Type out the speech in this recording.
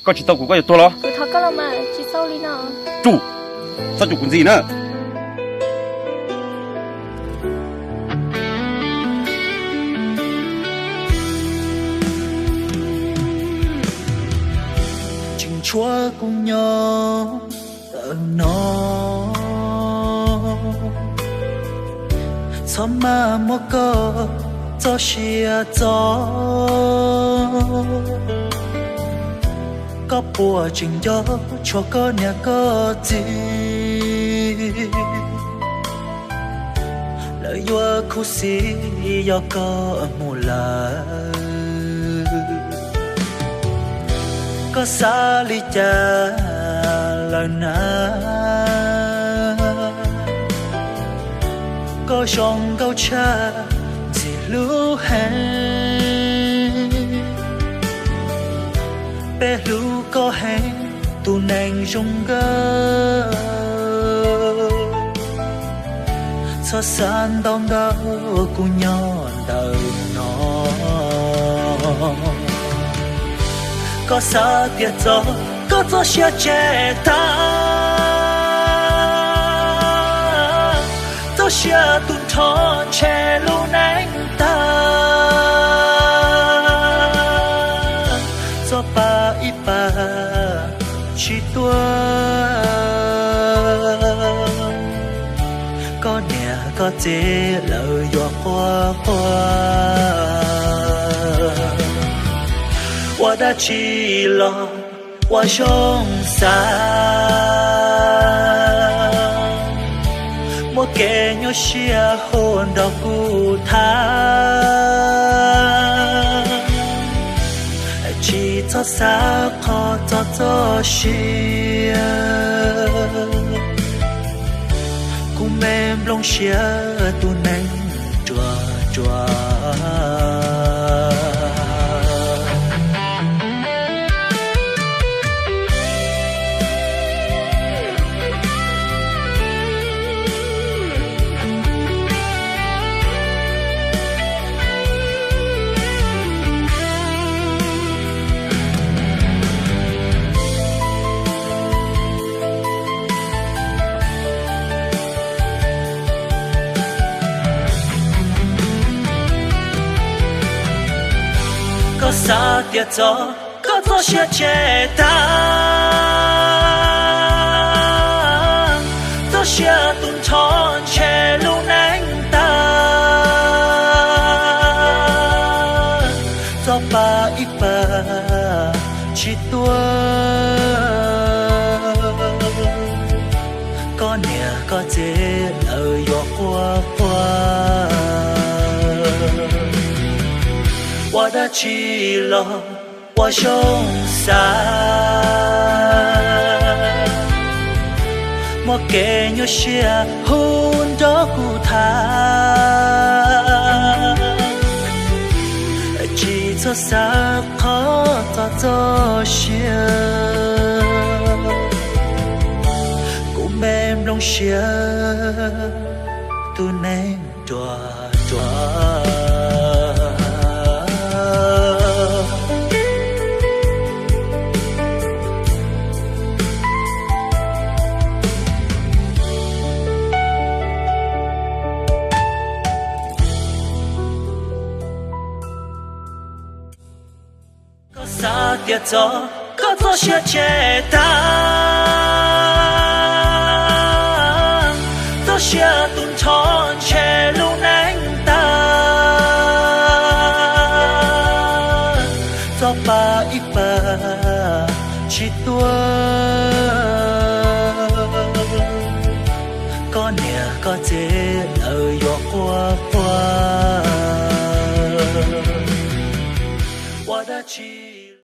Koj tsis tau kuv koj yuav tuag los? Tsum, txhob tsum kuv ntxiv na. Tseem tshuav kuv nyob ntawm no, txhob maj muab koj txoj sia txo. Koj puas tseem nco tshuav koj niam koj txiv? Lawv yuav khuv xim yog koj mus lawm. Koj xav li cas lawm na? Koj zoo nkauj tshaj, ntxim hlub heev. Peb hlub koj heev, tus neeg zoo nkauj. Txhob xav ntau ntau, kuv nyob ntawm no. Koj xav tias txog koj txoj sia tseg tag, txoj sia tu nrho ntshe lub neej tag. Txoj pa ib pas tsis tuaj, koj niam koj txiv lawv yuav quaj quaj. Ua dab tsi los ua zoo xav, muaj kev nyuaj siab hu nrog kuv tham. Tsis txhob xav qhov txog txoj sia, kuv me nplooj siab tus neeg ruam ruam. Koj xav tias txog koj txoj sia tseg tag, txoj sia tu nrho ntshe lub neej tag. Txoj pa ib pas tsis tuaj, koj niam koj txiv lawv yuav quaj quaj. Ua dab tsi los ua zoo xav, muaj kev nyuaj siab hu nrog kuv tham. Tsis txhob xav qhov txog txoj sia, kuv me nplooj siab tus neeg ruam ruam. Koj xav tias txog koj txoj sia tseg tag, txoj sia tu nrho ntshe lub neej tag. Txoj pa ib pas tsis tuaj, koj niam koj txiv lawv yuav quaj quaj. Ua dab tsi